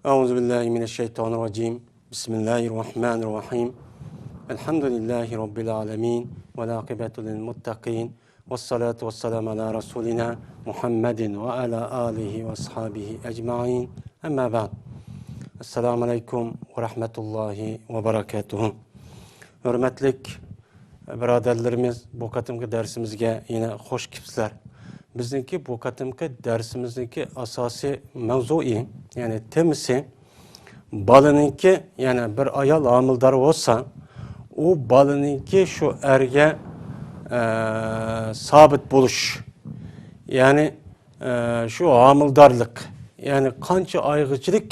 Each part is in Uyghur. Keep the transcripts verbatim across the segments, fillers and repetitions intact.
أعوذ بالله من الشيطان الرجيم. بسم الله الرحمن الرحيم. الحمد لله رب العالمين. والعاقبة للمتقين. والصلاة والسلام على رسولنا محمد وعلى آله وأصحابه أجمعين. أما بعد. السلام عليكم ورحمة الله وبركاته. ھۆرمەتلىك بۇرادەرلىرىمىز، بۇ قېتىمقى دەرسىمىزگە يەنە خوش كېلىپسىلەر. بىزنىڭكى بۇ قېتىمقى دەرسىمىزنىڭكى ئاساسىي مەۋزۇيى، يەنى تېمىسى، بالىنىڭكى، يەنى بىر ئايال ھامىلىدار بولسا، ئۇ بالىنىڭكى شۇ ئەرگە، ئە، سابىت بولۇش، يەنى، ئە، شۇ ھامىلىدارلىق، يەنى قانچە ئايغىچىلىك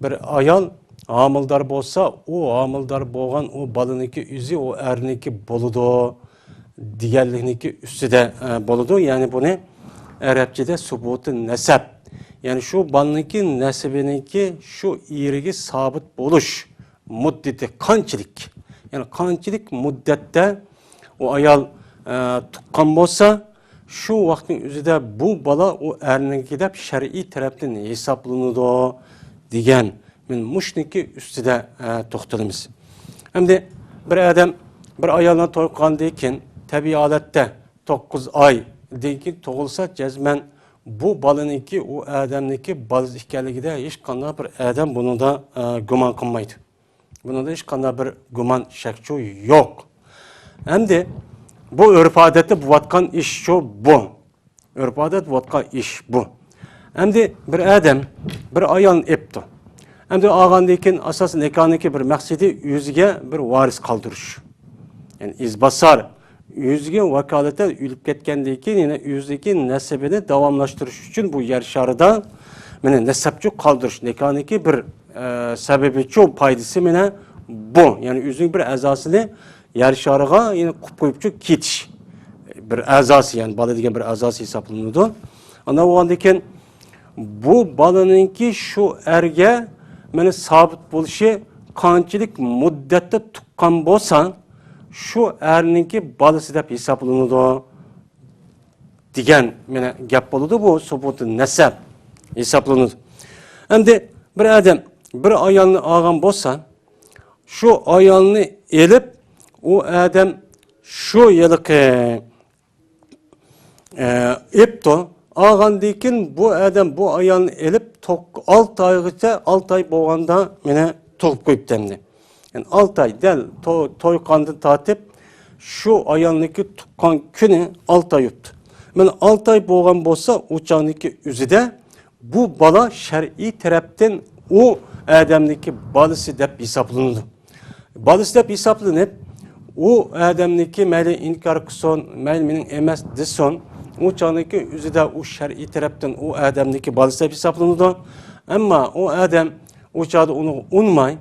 بىر ئايال ھامىلىدار بولسا، ئۇ ھامىلىدار بولغان ئۇ بالىنىڭكى ئۆزى ئۇ ئەرنىڭكى بولىدۇ دېگەنلىكنىڭكى ئۈستىدە، ئە، بولىدۇ. يەنى بۇنى ئەرەبچىدە سۇبۇتى نەسەب. يەنى شۇ بالىنىڭكى نەسىبىنىڭكى شۇ ئېرىگە سابىت بولۇش مۇددىتى قانچىلىك؟ يەنى قانچىلىك مۇددەتتە ئۇ ئايال، ئە، تۇغقان بولسا، شۇ ۋاقىتنىڭ ئۆزىدە بۇ بالا ئۇ ئەرنىڭكى دەپ شەرئىي تەرەپتىن ھېسابلىنىدۇ دېگەن، مەن مۇشۇنىڭكى ئۈستىدە، ئە، توختىلىمىز. ئەمدى بىر ئادەم بىر ئايال بىلەن توي قىلغاندىن كېيىن، تەبىئىي ھالەتتە توققۇز ئايدىن كېيىن تۇغۇلسا، جەزمەن بۇ بالىنىڭكى ئۇ ئادەمنىڭكى بالىسى ئىكەنلىكىدە ھېچقانداق بىر ئادەم بۇنىڭدا، ئە، گۇمان قىلمايدۇ. بۇنىڭدا ھېچقانداق بىر گۇمان، شەكچۇ يوق. ئەمدى بۇ ئۆرپ-ئادەتتە بولۇۋاتقان ئىشچۇ بۇ. ئۆرپ-ئادەت بولۇۋاتقان ئىش بۇ. ئەمدى بىر ئادەم بىر ئايالنى ئېپتۇ. ئەمدى ئالغاندىن كېيىن ئاساسىي نىكاھنىڭكى بىر مەقسىتى ئۆزىگە بىر ۋارىس قالدۇرۇش. يەنى ئىزباسار، ئۆزىگە ۋاكالىتەن ئۆلۈپ كەتكەندىن كېيىن يەنە ئۆزىنىڭكى نەسىبىنى داۋاملاشتۇرۇش ئۈچۈن بۇ يەر شارىدا مانا نەسەبچۇ قالدۇرۇش، نىكاھنىڭكى بىر، ئە، سەۋەبىچۇ، پايدىسى مانا بۇ. يەنى ئۆزىنىڭ بىر ئەزاسىنى يەر شارىغا يەنە قويۇپ قويۇپچۇ كېتىش. بىر ئەزاسى، يەنى بالا دېگەن بىر ئەزاسى ھېسابلىنىدۇ. ئانداق بولغاندىن كېيىن بۇ بالىنىڭكى شۇ ئەرگە مانا سابىت بولۇشى قانچىلىك مۇددەتتە تۇغقان بولسا، شۇ ئەرنىڭكى بالىسى دەپ ھېسابلىنىدۇ دېگەن مانا گەپ بولىدۇ. بۇ سۇبۇتى نەسەب ھېسابلىنىدۇ. ئەمدى بىر ئادەم بىر ئايالنى ئالغان بولسا، شۇ ئايالنى ئېلىپ، ئۇ ئادەم شۇ ھېلىقى، ئە، ئېپتۇ. ئالغاندىن كېيىن بۇ ئادەم بۇ ئايالنى ئېلىپ، توق-، ئالتە ئايغىچە، ئالتە ئاي بولغاندا مانا تۇغۇپ قويۇپتۇ ئەمدى. يەنى ئالتە ئاي، دەل تو-، توي قىلغاندىن تارتىپ شۇ ئايالنىڭكى تۇغقان كۈنى ئالتە ئاي ئۆتتى. مانا ئالتە ئاي بولغان بولسا، ئۇ چاغنىڭكى ئۆزىدە بۇ بالا شەرئىي تەرەپتىن ئۇ ئادەمنىڭكى بالىسى دەپ ھېسابلىنىدۇ. بالىسى دەپ ھېسابلىنىپ، ئۇ ئادەمنىڭكى مەيلى ئىنكار قىلسۇن، مەيلى مېنىڭ ئەمەس دېسۇن، ئۇ چاغنىڭكى ئۆزىدە ئۇ شەرئىي تەرەپتىن ئۇ ئادەمنىڭكى بالىسى دەپ ھېسابلىنىدۇ. ئەمما ئۇ ئادەم ئۇ چاغدا ئۇنىڭغا ئۇنىماي،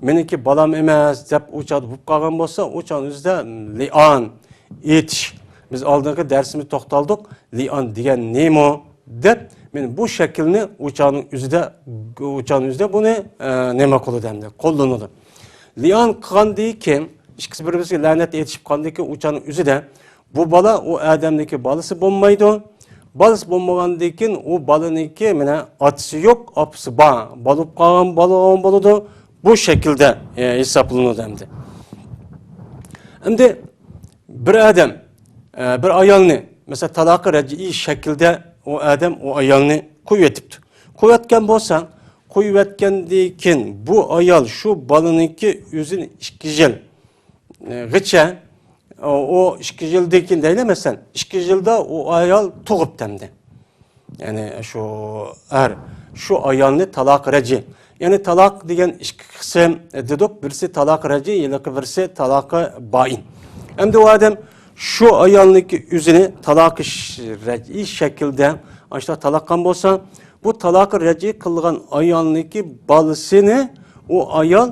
مېنىڭكى بالام ئەمەس دەپ ئۇ چاغدا بولۇپ قالغان بولسا، ئۇ چاغنىڭ ئۆزىدە لىئان ئېيتىش. بىز ئالدىنقى دەرسىمىزدە توختالدۇق. لىئان دېگەن نېمە دەپ، مانا بۇ شەكىلنى ئۇ چاغنىڭ ئۆزىدە، ئۇ چاغنىڭ ئۆزىدە بۇنى، ئە، نېمە قىلىدۇ ئەمدى؟ قوللىنىدۇ. لىئان قىلغاندىن كېيىن، ئىككىسى بىر-بىرسىگە لەنەت ئېيتىشىپ قالغاندىن كېيىن، ئۇ چاغنىڭ ئۆزىدە بۇ بالا ئۇ ئادەمنىڭكى بالىسى بولمايدۇ. بالىسى بولمىغاندىن كېيىن ئۇ بالىنىڭكى مانا ئاتىسى يوق، ئاپىسى بار. بالا بولۇپ قالغان بالا بولىدۇ. بۇ شەكىلدە، ئە، ھېسابلىنىدۇ ئەمدى. ئەمدى بىر ئادەم، ئە، بىر ئايالنى، مەسىلەن، تالاقى رەجئىي شەكىلدە ئۇ ئادەم ئۇ ئايالنى قويۇۋېتىپتۇ. قويۇۋەتكەن بولسا، قويۇۋەتكەندىن كېيىن بۇ ئايال شۇ بالىنىڭكى ئۆزىنى ئىككى يىل، ئە، غىچە، ئۇ، ئۇ ئىككى يىلدىن كېيىن دەيلى، مەسىلەن، ئىككى يىلدا ئۇ ئايال تۇغۇپتۇ ئەمدى. يەنى شۇ ئەر شۇ ئايالنى تالاق رەجئىي. يەنى تالاق دېگەن ئىككى قىسىم دېدۇق. بىرسى تالاق رەجئىي، ھېلىقى بىرسى تالاقى بائىن. ئەمدى ئۇ ئادەم شۇ ئايالنىڭكى ئۆزىنى تالاقى ش-، رەجئىي شەكىلدە ئاشۇنداق تالاق قىلغان بولسا، بۇ تالاقى رەجئىي قىلغان ئايالنىڭكى بالىسىنى ئۇ ئايال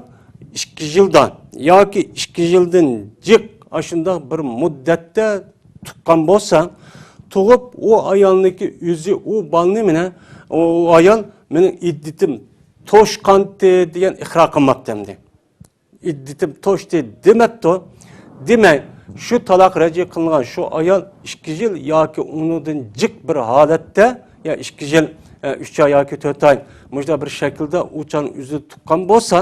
ئىككى يىلدا ياكى ئىككى يىلدىن جىق ئاشۇنداق بىر مۇددەتتە تۇغقان بولسا، تۇغۇپ، ئۇ ئايالنىڭكى ئۆزى ئۇ بالىنى مانا، ئۇ، ئۇ ئايال مېنىڭ ئىددىتىم توشقانتى دېگەن ئىقرار قىلماپتۇ ئەمدى. ئىددىتىم توشتى دېمەپتۇ. دېمەك، شۇ تالاق رەجئىي قىلىنغان شۇ ئايال ئىككى يىل ياكى ئۇنىڭدىن جىق بىر ھالەتتە، يا ئىككى يىل ئە، ئۈچ ئاي ياكى تۆت ئاي مۇشۇنداق بىر شەكىلدە ئۇ چاغنىڭ ئۆزىدە تۇغقان بولسا،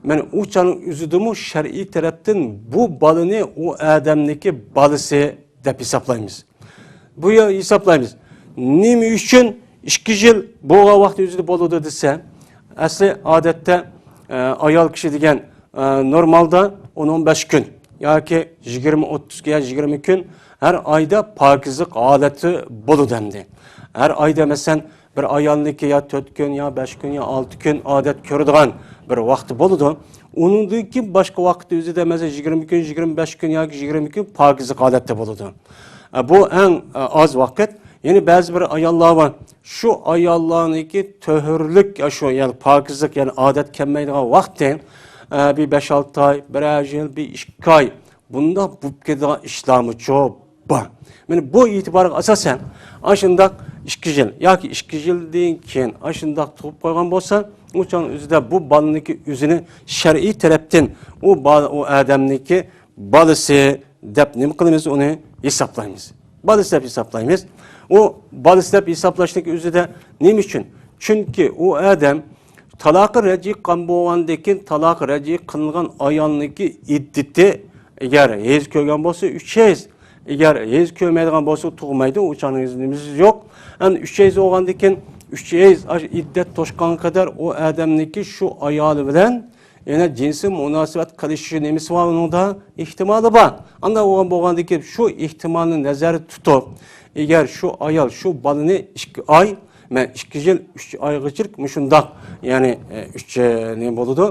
مانا ئۇ چاغنىڭ ئۆزىدىمۇ شەرئىي تەرەپتىن بۇ بالىنى ئۇ ئادەمنىڭكى بالىسى دەپ ھېسابلايمىز. بۇ يەر ھېسابلايمىز. نېمە ئۈچۈن ئىككى يىل بولغان ۋاقىتنىڭ ئۆزىدە بولىدۇ دېسە، ئەسلى ئادەتتە، ئە، ئايال كىشى دېگەن، ئە، نورمالدا ئون، ئون بەش كۈن ياكى يىگىرمە، ئوتتۇز يا يىگىرمە كۈن ھەر ئايدا پاكىزلىق ھالەتتە بولىدۇ ئەمدى. ھەر ئايدا، مەسىلەن، بىر ئايالنىڭكى يا تۆت كۈن، يا بەش كۈن، يا ئالتە كۈن ئادەت كۆرىدىغان بىر ۋاقتى بولىدۇ. ئۇنىڭدىن كېيىن باشقا ۋاقىت ئۆزىدە، مەسىلەن، يىگىرمە كۈن، يىگىرمە بەش كۈن ياكى يىگىرمە كۈن پاكىزلىق ھالەتتە بولىدۇ. ئە، بۇ ئەڭ، ئە، ئاز ۋاقىت. يەنە بەزى بىر ئاياللار بار. شۇ ئاياللارنىڭكى تۆھۈرلۈك، ئە، شۇ، يەنى پاكىزلىق، يەنى ئادەت كەلمەيدىغان ۋاقتى، ئە، بىر بەش-ئالتە ئاي، بىرەر يىل، بىر ئىككى ئاي، بۇنداق بولۇپ كېتىدىغان ئىشلارمۇچۇ بار. مانا بۇ ئېتىبارغا ئاساسەن، ئاشۇنداق ئىككى يىل ياكى ئىككى يىلدىن كېيىن ئاشۇنداق تۇغۇپ قويغان بولسا، ئۇ چاغنىڭ ئۆزىدە بۇ بالىنىڭكى ئۆزىنى شەرئىي تەرەپتىن ئۇ بالا، ئۇ ئادەمنىڭكى بالىسى دەپ نېمە قىلىمىز؟ ئۇنى ھېسابلايمىز. بالىسى دەپ ھېسابلايمىز. ئۇ بالىسى دەپ ھېسابلاشنىڭ ئۆزىدە نېمە ئۈچۈن؟ چۈنكى ئۇ ئادەم تالاقى رەجئىي قىلغان بولغاندىن كېيىن، تالاقى رەجئىي قىلىنغان ئايالنىڭكى ئىددىتى، ئەگەر ھەيز كۆرگەن بولسا، ئۈچ ھەيز. ئەگەر ھەيز كۆرمەيدىغان بولسا، تۇغمايدۇ، ئۇ چاغنىڭ نېمىسى يوق. ئەمدى ئۈچ ھەيز بولغاندىن كېيىن، ئۈچ ھەيز ئىددەت توشقانغا قەدەر ئۇ ئادەمنىڭكى شۇ ئايالى بىلەن يەنە جىنسىي مۇناسىۋەت قىلىشى نېمىسى بار ئۇنىڭدا؟ ئېھتىمالى بار. ئانداق بولغان، بولغاندىن كېيىن شۇ ئېھتىمالنى نەزەردە تۇتۇپ، ئەگەر شۇ ئايال شۇ بالىنى ئىككى ئاي، مەن ئىككى يىل ئۈچ ئايغىچىلىك مۇشۇنداق، يەنى، ئە، ئۈچ، ئە، نېمە بولىدۇ؟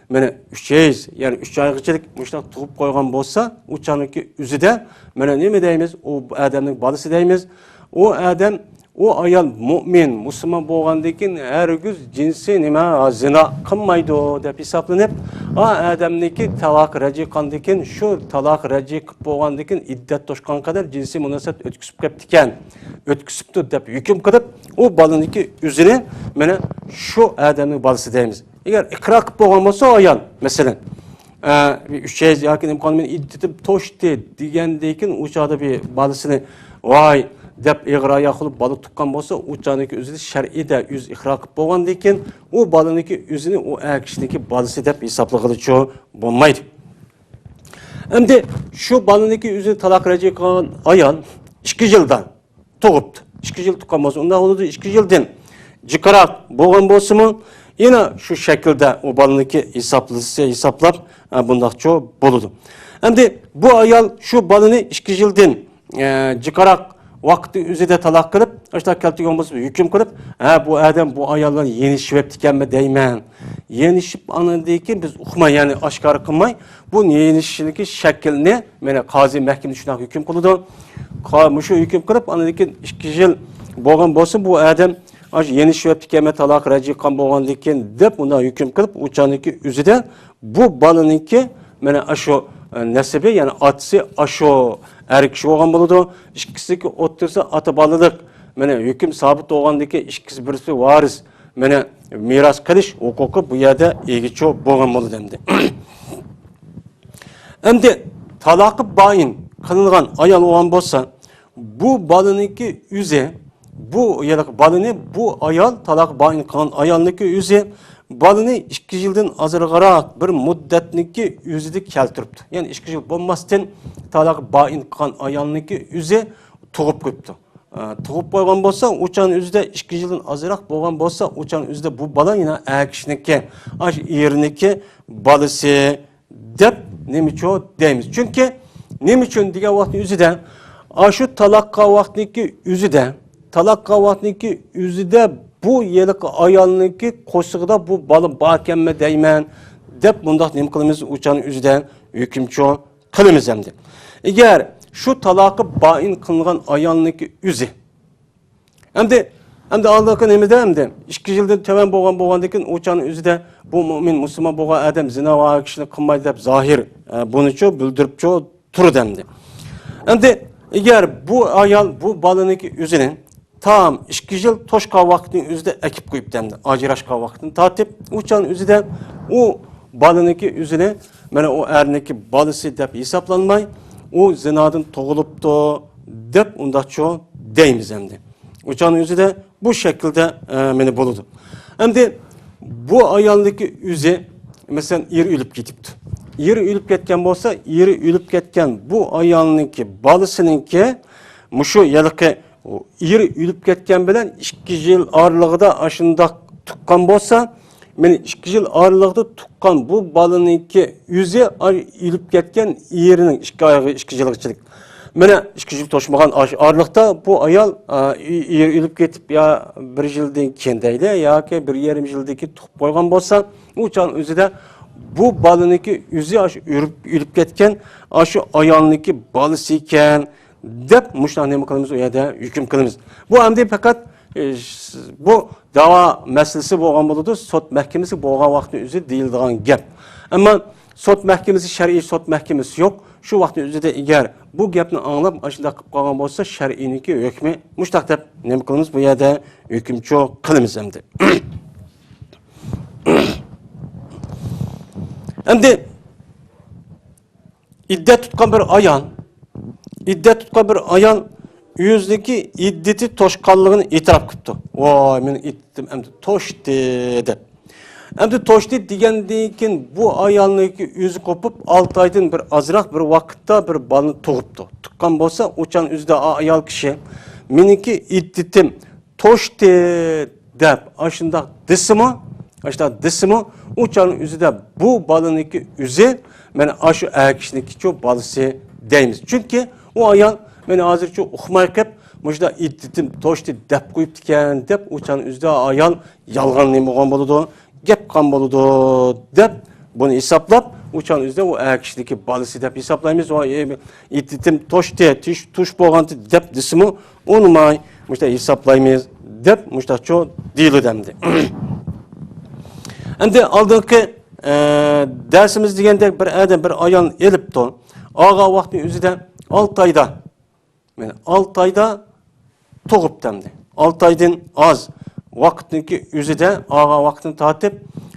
مانا ئۈچ ھەيز، يەنى ئۈچ ئايغىچىلىك مۇشۇنداق تۇغۇپ قويغان بولسا، ئۇ چاغنىڭكى ئۆزىدە، مانا نېمە دەيمىز؟ ئۇ ئادەمنىڭ بالىسى دەيمىز. ئۇ ئادەم، ئۇ ئايال مۇئمىن، مۇسۇلمان بولغاندىن كېيىن ھەرگىز جىنسىي نېمە، زىنا قىلمايدۇ دەپ ھېسابلىنىپ، ئا ئادەمنىڭكى تالاق رەجئىي قىلغاندىن كېيىن، شۇ تالاق رەجئىي قىلىپ بولغاندىن كېيىن ئىددەت توشقانغا قەدەر جىنسىي مۇناسىۋەت ئۆتكۈزۈپ كەپتىكەن، ئۆتكۈزۈپتۇ دەپ ھۆكۈم قىلىپ، ئۇ بالىنىڭكى ئۆزىنى مانا شۇ ئادەمنىڭ بالىسى دەيمىز. ئەگەر ئىقرار قىلىپ بولغان بولسا ئايال، مەسىلەن، ئە، ئۈچ ھەيز ياكى نېمە قىلغان، مېنىڭ ئىددىتىم توشتى دېگەندىن كېيىن، ئۇ چاغدا بىر بالىسىنى ۋاي دەپ ئېغىر ئاياق قىلىپ بالا تۇغقان بولسا، ئۇ چاغدىكى ئۆزىدە شەرئىيدە ئۆزى ئىقرار قىلىپ بولغاندىن كېيىن، ئۇ بالىنىڭكى ئۆزىنى ئۇ ئەر كىشىنىڭكى بالىسى دەپ ھېسابلىغىلىچۇ بولمايدۇ. ئەمدى شۇ بالىنىڭكى ئۆزىنى تالاق رەجئىي قىلغان ئايال ئىككى يىلدا تۇغۇپتۇ. ئىككى يىل تۇغقان بولسا، ئۇنداق بولىدۇ، ئىككى يىلدىن جىقراق بولغان بولسىمۇ، يەنە شۇ شەكىلدە ئۇ بالىنىڭكى ھېسابلىسى ھېسابلاپ، ئە، بۇنداقچۇ بولىدۇ. ئەمدى بۇ ئايال شۇ بالىنى ئىككى يىلدىن، ئە، جىقراق ۋاقىتنىڭ ئۆزىدە تالاق قىلىپ، ئاشۇنداق كەلتۈرگەن بولسا، ھۆكۈم قىلىپ، ھە، بۇ ئادەم بۇ ئايال بىلەن يېنىشىۋەپتىكەنمۇ دەيمەن. يېنىشىپ، ئاندىن كېيىن بىز ئۇقماي، يەنى ئاشكارا قىلماي، بۇ يېنىشىشنىڭكى شەكلىنى، مانا، قازى مەھكىمىدە شۇنداق ھۆكۈم قىلىدۇ. قا-، مۇشۇ ھۆكۈم قىلىپ، ئاندىن كېيىن ئىككى يىل بولغان بولسا، بۇ ئادەم ئاشۇ يېنىشىۋەپتىكەنمۇ، تالاق رەجئىي قىلغان بولغاندىن كېيىن دەپ، ئۇنداق ھۆكۈم قىلىپ، ئۇ چاغنىڭكى ئۆزىدە بۇ بالىنىڭكى، مانا، ئاشۇ، ئە، نەسىبى، يەنى ئاتىسى ئاشۇ ئەر كىشى بولغان بولىدۇ. ئىككىسىنىڭكى ئوتتۇرىسى ئاتا بالىلىق، مانا، ھۆكۈم سابىت بولغاندىن كېيىن، ئىككىسى بىرسى ۋارىس، مانا، مىراس قىلىش ھوقۇقى بۇ يەردە ئىگىچۇ بولغان بولىدۇ ئەمدى. ئەمدى تالاقى بائىن قىلىنغان ئايال بولغان بولسا، بۇ بالىنىڭكى ئۆزى، بۇ يەنى بالىنى بۇ ئايال، تالاقى بائىن قىلغان ئايالنىڭكى ئۆزى بالىنى ئىككى يىلدىن ئازراقراق بىر مۇددەتنىڭكى ئۆزىدە كەلتۈرۈپتۇ. يەنى ئىككى يىل بولماستىن تالاقى بائىن قىلغان ئايالنىڭكى ئۆزى تۇغۇپ قويۇپتۇ. ئە، تۇغۇپ قويغان بولسا، ئۇ چاغنىڭ ئۆزىدە ئىككى يىلدىن ئازراق بولغان بولسا، ئۇ چاغنىڭ ئۆزىدە بۇ بالا يەنە ئەر كىشىنىڭكى، ئاشۇ ئېرىنىڭكى بالىسى دەپ نېمىچۇ دەيمىز. چۈنكى نېمە ئۈچۈن دېگەن ۋاقىتنىڭ ئۆزىدە، ئاشۇ تالاق قىلغان ۋاقىتنىڭكى ئۆزىدە، تالاق قىلغان ۋاقىتنىڭكى ئۆزىدە بۇ ھېلىقى ئايالنىڭكى قورسىقىدا بۇ بالا باركەنمۇ دەيمەن دەپ، مۇنداق نېمە قىلىمىز؟ ئۇ چاغنىڭ ئۆزىدە ھۆكۈمچۇ قىلىمىز ئەمدى. ئەگەر شۇ تالاقى بائىن قىلىنغان ئايالنىڭكى ئۆزى. ئەمدى، ئەمدى ئالدىنقى نېمىدە ئەمدى؟ ئىككى يىلدىن تۆۋەن بولغان، بولغاندىن كېيىن ئۇ چاغنىڭ ئۆزىدە بۇ مۇئمىن، مۇسۇلمان بولغان ئادەم زىنا ۋە كىشىنى قىلمايدۇ دەپ زاھىر، ئە، بۇنىچۇ بىلدۈرۈپچۇ تۇرىدۇ ئەمدى. ئەمدى ئەگەر بۇ ئايال بۇ بالىنىڭكى ئۆزىنى تام ئىككى يىل توشقان ۋاقىتنىڭ ئۆزىدە ئەكىپ قويۇپتۇ ئەمدى. ئاجراشقان ۋاقىتتىن تارتىپ، ئۇ چاغنىڭ ئۆزىدە ئۇ بالىنىڭكى ئۆزىنى، مانا، ئۇ ئەرنىڭكى بالىسى دەپ ھېسابلانماي، ئۇ زىنادىن تۇغۇلۇپتۇ دەپ ئۇنداقچۇ دەيمىز ئەمدى. ئۇ چاغنىڭ ئۆزىدە بۇ شەكىلدە، ئە، مانا بولىدۇ. ئەمدى بۇ ئايالنىڭكى ئۆزى، مەسىلەن، ئېرى ئۆلۈپ كېتىپتۇ. ئېرى ئۆلۈپ كەتكەن بولسا، ئېرى ئۆلۈپ كەتكەن بۇ ئايالنىڭكى بالىسىنىڭكى مۇشۇ ھېلىقى ئېرى ئۆلۈپ كەتكەن بىلەن ئىككى يىل ئارىلىقىدا ئاشۇنداق تۇغقان بولسا، مانا ئىككى يىل ئارىلىقىدا تۇغقان بۇ بالىنىڭكى ئۆزى ئاي-، ئۆلۈپ كەتكەن ئېرىنىڭ ئىككى ئايغا، ئىككى يىلغىچىلىك. مانا ئىككى يىل توشمىغان ئاش-، ئارىلىقتا بۇ ئايال، ئا، ئېرى ئۆلۈپ كېتىپ يا بىر يىلدىن كېيىن دەيلى، ياكى بىر يېرىم يىلدىن كېيىن تۇغۇپ قويغان بولسا، ئۇ چاغنىڭ ئۆزىدە بۇ بالىنىڭكى ئۆزى ئاشۇ ئۆلۈپ، ئۆلۈپ كەتكەن ئاشۇ ئايالنىڭكى بالىسى ئىكەن، دەپ مۇشۇنداق نېمە قىلىمىز، ئۇ يەردە ھۆكۈم قىلىمىز. بۇ ئەمدى پەقەت، ئى، ش-، بۇ داۋا مەسىلىسى بولغان بولىدۇ، سوت مەھكىمىسى بولغان ۋاقىتنىڭ ئۆزى دېيىلىدىغان گەپ. ئەمما سوت مەھكىمىسى، شەرئىي سوت مەھكىمىسى يوق. شۇ ۋاقىتنىڭ ئۆزىدە ئەگەر بۇ گەپنى ئاڭلاپ، ئاشۇنداق قىلىپ قالغان بولسا، شەرئىينىڭكى ھۆكمى مۇشۇنداق دەپ نېمە قىلىمىز، بۇ يەردە ھۆكۈمچۇ قىلىمىز ئەمدى. ئەمدى ئىددەت تۇتقان بىر ئايال، ئىددەت تۇتقان بىر ئايال ئۆزىنىڭكى ئىددىتى توشقانلىقىنى ئېتىراپ قىپتۇ. ۋاي، مېنىڭ ئىددىتىم ئەمدى توشتى، دەپ. ئەمدى توشتى دېگەندىن كېيىن بۇ ئايالنىڭكى ئۆزى قوپۇپ، ئالتە ئايدىن بىر ئازراق بىر ۋاقىتتا بىر بالىنى تۇغۇپتۇ. تۇغقان بولسا، ئۇ چاغ ئۆزىدە ئا-، ئايال كىشى، مېنىڭكى ئىددىتىم توشتى دەپ ئاشۇنداق دېسىمۇ، ئاشۇنداق دېسىمۇ، ئۇ چاغنىڭ ئۆزىدە بۇ بالىنىڭكى ئۆزى، مانا ئاشۇ ئەر كىشىنىڭكىچۇ بالىسى دەيمىز. چۈنكى ئۇ ئايال مانا ھازىرچۇ ئۇقماي قېلىپ، مۇشۇنداق ئىددىتىم توشتى دەپ قويۇپتىكەن دەپ، ئۇ چاغنىڭ ئۆزىدە ئايال يالغان نېمە بولغان بولىدۇ، گەپ قىلغان بولىدۇ دەپ، بۇنى ھېسابلاپ، ئۇ چاغنىڭ ئۆزىدە ئۇ ئەر كىشىنىڭكى بالىسى دەپ ھېسابلايمىز. ۋاي، ئىددىتىم توشتى، توش، توش بولغانتى دەپ دېسىمۇ، ئۇنىماي، مۇشۇنداق ھېسابلايمىز دەپ مۇشۇنداقچۇ دېيىلىدۇ ئەمدى. ئەمدى ئالدىنقى، ئە، دەرسىمىز دېگەندەك بىر ئادەم بىر ئايالنى ئېلىپتۇ. ئالغان ۋاقىتنىڭ ئۆزىدە ئالتە ئايدا، مانا ئالتە ئايدا تۇغۇپتۇ ئەمدى. ئالتە ئايدىن ئاز ۋاقىتنىڭكى ئۆزىدە، ئالغان ۋاقىتنى تارتىپ،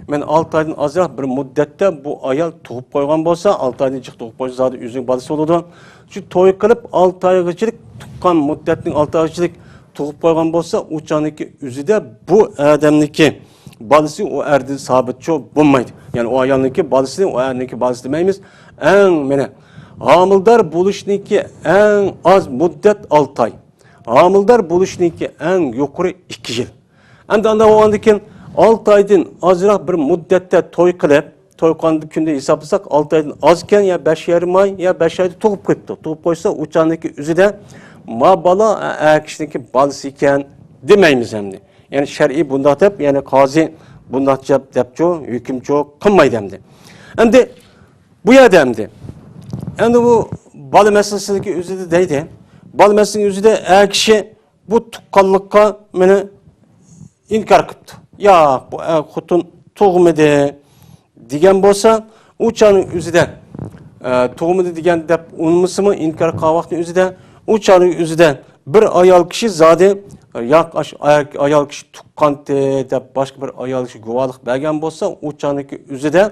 مانا ئالتە ئايدىن ئازراق بىر مۇددەتتە بۇ ئايال تۇغۇپ قويغان بولسا، ئالتە ئايدىن جىق تۇغۇپ قويسا، زادى ئۆزىنىڭ بالىسى بولىدۇ. شۇ توي قىلىپ ئالتە ئايغىچىلىك تۇغقان مۇددەتنىڭ ئالتە ئايغىچىلىك تۇغۇپ قويغان بولسا، ئۇ چاغنىڭكى ئۆزىدە بۇ ئادەمنىڭكى بالىسى ئۇ ئەردىن سابىتچۇ بولمايدۇ. يەنى ئۇ ئايالنىڭكى بالىسى، ئۇ ئەرنىڭكى بالىسى دېمەيمىز. ئەڭ مانا ھامىلىدار بولۇشنىڭكى ئەڭ ئاز مۇددەت ئالتە ئاي. ھامىلىدار بولۇشنىڭكى ئەڭ يۇقىرى ئىككى يىل. ئەمدى ئانداق بولغاندىن كېيىن ئالتە ئايدىن ئازراق بىر مۇددەتتە توي قىلىپ، توي قىلغان كۈندە ھېسابلىساق، ئالتە ئايدىن ئاز ئىكەن، يا بەش يېرىم ئاي، يا بەش ئايدا تۇغۇپ قويۇپتۇ. تۇغۇپ قويسا، ئۇ چاغنىڭكى ئۆزىدە ما بالا ئەر كىشىنىڭكى بالىسى ئىكەن دېمەيمىز ئەمدى. يەنى شەرئىي بۇنداق دەپ، يەنى قازى بۇنداق دەپ، دەپچۇ، ھۆكۈمچۇ قىلمايدۇ ئەمدى. ئەمدى بۇ يەردە ئەمدى، ئەمدى بۇ بالا مەسىلىسىدىكى ئۆزىدە دەيدۇ. بالا مەسىلىسىنىڭ ئۆزىدە ئەر كىشى بۇ تۇغقانلىققا مېنى ئىنكار قىپتۇ. ياق، بۇ ئەر خوتۇن تۇغمىدى دېگەن بولسا، ئۇ چاغنىڭ ئۆزىدە، ئە، تۇغمىدى دېگەن دەپ ئۇنىمىسىمۇ، ئىنكار قىلغان ۋاقىتنىڭ ئۆزىدە، ئۇ چاغنىڭ ئۆزىدە بىر ئايال كىشى زادى، ياق، ئاش-، ئايال، ئايال كىشى تۇغقانتى دەپ باشقا بىر ئايال كىشى گۇۋاھلىق بەرگەن بولسا، ئۇ چاغنىڭكى ئۆزىدە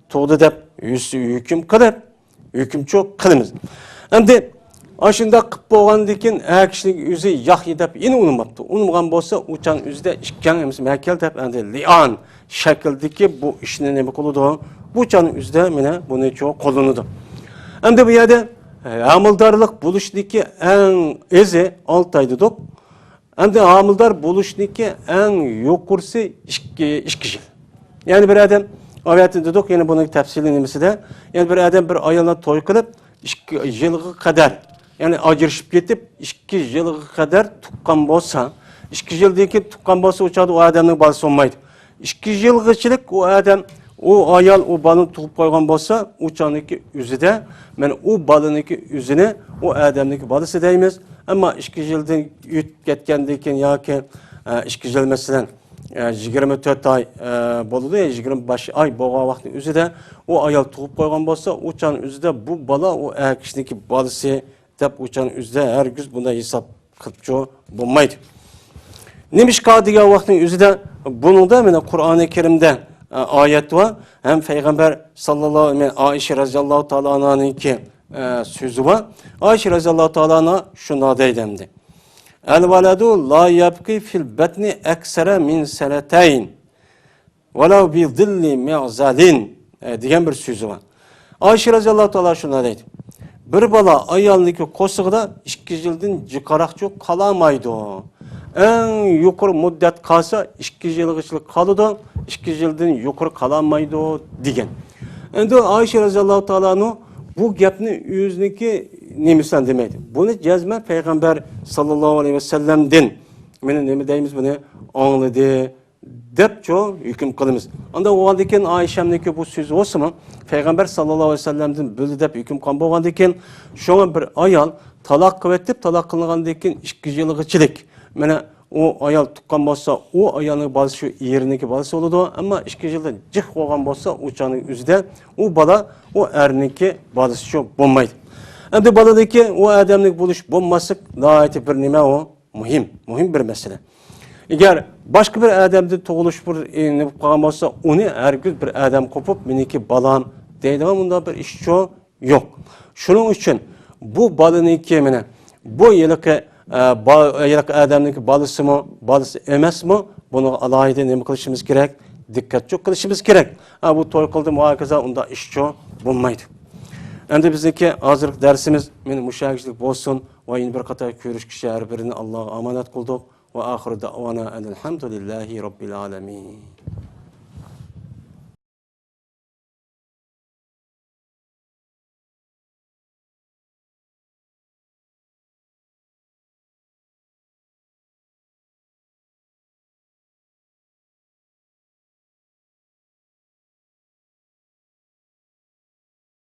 تۇغدى دەپ ھۆ-، ھۆكۈم قىلىپ، ھۆكۈمچۇ قىلىمىز. ئەمدى ئاشۇنداق قىلىپ بولغاندىن كېيىن، ئەر كىشىنىڭ ئۆزى ياق دەپ يەنە ئۇنىماپتۇ. ئۇنىمىغان بولسا، ئۇ چاغ ئۆزىدە ئىككىڭ ھەممىسى مەكەل دەپ، ئەمدى لىئان شەكلىدىكى بۇ ئىشنى نېمە قىلىدۇ؟ بۇ چاغ ئۆزىدە مانا بۇنى چوڭ قوللىنىدۇ. ئەمدى بۇ يەردە، ئە، ھامىلىدارلىق بولۇشنىكى ئەڭ ئېزى ئالتە ئاي دېدۇق. ئەمدى ھامىلىدار بولۇشنىڭكى ئەڭ يۇقىرىسى ئىككى، ئىككى يىل. يەنى بىر ئادەم، ئاۋەتىن دېدۇق، يەنە بۇنىڭ تەپسىلىي نېمىسىدە، يەنى بىر ئادەم بىر ئايالنى توي قىلىپ، ئىككى يىلغا قەدەر، يەنى ئاجرىشىپ كېتىپ، ئىككى يىلغا قەدەر تۇغقان بولسا، ئىككى يىلدىن كېيىن تۇغقان بولسا، ئۇ چاغدا ئۇ ئادەمنىڭ بالىسى بولمايدۇ. ئىككى يىلغىچىلىك ئۇ ئادەم، ئۇ ئايال ئۇ بالىنى تۇغۇپ قويغان بولسا، ئۇ چاغنىڭكى ئۆزىدە، مانا ئۇ بالىنىڭكى ئۆزىنى ئۇ ئادەمنىڭكى بالىسى دەيمىز. ئەمما ئىككى يىلدىن ئۆتۈپ كەتكەندىن كېيىن ياكى، ئە، ئىككى يىل، مەسىلەن، ئە، يىگىرمە تۆت ئاي، ئە، بولىدۇ، يا يىگىرمە بەش ئاي بولغان ۋاقىتنىڭ ئۆزىدە ئۇ ئايال تۇغۇپ قويغان بولسا، ئۇ چاغنىڭ ئۆزىدە بۇ بالا ئۇ ئەر كىشىنىڭكى بالىسى دەپ ئۇ چاغنىڭ ئۆزىدە ھەرگىز بۇنداق ھېساب قىلىپچۇ بولمايدۇ. نېمىشقا دېگەن ۋاقىتنىڭ ئۆزىدە بۇنىڭدا مانا قۇرئانى كەرىمدە، ئە، ئايەت بار، ھەم پەيغەمبەر ساللاللاھۇ، مانا ئائىشە رەزىياللاھۇ تائالا ئانھانىڭكى، ئە، سۆزى بار. ئائىشە رەزىياللاھۇ تائالا ئانھا شۇنداق دەيدۇ ئەمدى. ئەل ۋەلەدۇ لا يەبقى فىل بەتنى ئەكسەرە مىن سەنەتەين ۋەلەۋ بى زىللى مىغزەلىن، ئە، دېگەن بىر سۆزى بار. ئائىشە رەزىياللاھۇ تائالا شۇنداق دەيدۇ، بىر بالا ئايالنىڭكى قورسىقىدا ئىككى يىلدىن جىقراقچۇ قالالمايدۇ. ئەڭ يۇقىرى مۇددەت قالسا ئىككى يىلغىچىلىك قالىدۇ، ئىككى يىلدىن يۇقىرى قالالمايدۇ دېگەن. ئەمدى ئائىشە رەزىياللاھۇ تائالا ئەنھۇ بۇ گەپنى ئۆزىنىڭكى نېمىسىدىن دېمەيدۇ. بۇنى جەزمەن پەيغەمبەر ساللاللاھۇ ئەلەيھى ۋەسەللەمدىن، مانا نېمە دەيمىز بۇنى، ئاڭلىدى دەپچۇ ھۆكۈم قىلىمىز. ئانداق بولغاندىن كېيىن ئائىشەمنىڭكى بۇ سۆزى بولسىمۇ، پەيغەمبەر ساللاللاھۇ ئەلەيھى ۋەسەللەمدىن بىلدى دەپ ھۆكۈم قىلغان بولغاندىن كېيىن، شۇڭا بىر ئايال تالاق قىلىۋېتىپ، تالاق قىلىنغاندىن كېيىن ئىككى يىلغىچىلىك، مانا ئۇ ئايال تۇغقان بولسا، ئۇ ئايالنىڭ بالىسى شۇ ئېرىنىڭكى بالىسى بولىدۇ. ئەمما ئىككى يىلدىن جىق بولغان بولسا، ئۇ چاغنىڭ ئۆزىدە ئۇ بالا ئۇ ئەرنىڭكى بالىسىچۇ بولمايدۇ. ئەمدى بالىنىڭكى ئۇ ئادەمنىڭ بولۇش بولماسلىق ناھايىتى بىر نېمە ئۇ؟ مۇھىم، مۇھىم بىر مەسىلە. ئەگەر باشقا بىر ئادەمدىن تۇغۇلۇش بىر، ئى، نېمە بولۇپ قالغان بولسا، ئۇنى ھەرگىز بىر ئادەم قوپۇپ، مېنىڭكى بالام دەيدىغان مۇنداق بىر ئىشچۇ يوق. شۇنىڭ ئۈچۈن بۇ بالىنىڭكى، مانا، بۇ ھېلىقى، ئە، با-، ھېلىقى ئادەمنىڭكى بالىسىمۇ، بالىسى ئەمەسمۇ، بۇنىڭغا ئالاھىدە نېمە قىلىشىمىز كېرەك؟ دىققەتچۇ قىلىشىمىز كېرەك. ھە، بۇ توي قىلدىمۇ ھاكازا ئۇنداق ئىشچۇ بولمايدۇ. ئەمدى بىزنىڭكى ھازىرقى دەرسىمىز مانا مۇشۇ يەرگىچىلىك بولسۇن. ۋە يەنە بىر قاتار كۆرۈشكىچە ھەر بىرىنى ئاللاغا ئامانەت قىلدۇق. ۋە ئاخىرۇ دەئۋانا ئەنىل ھەمدۇلىللاھى رەببىل ئالەمىن.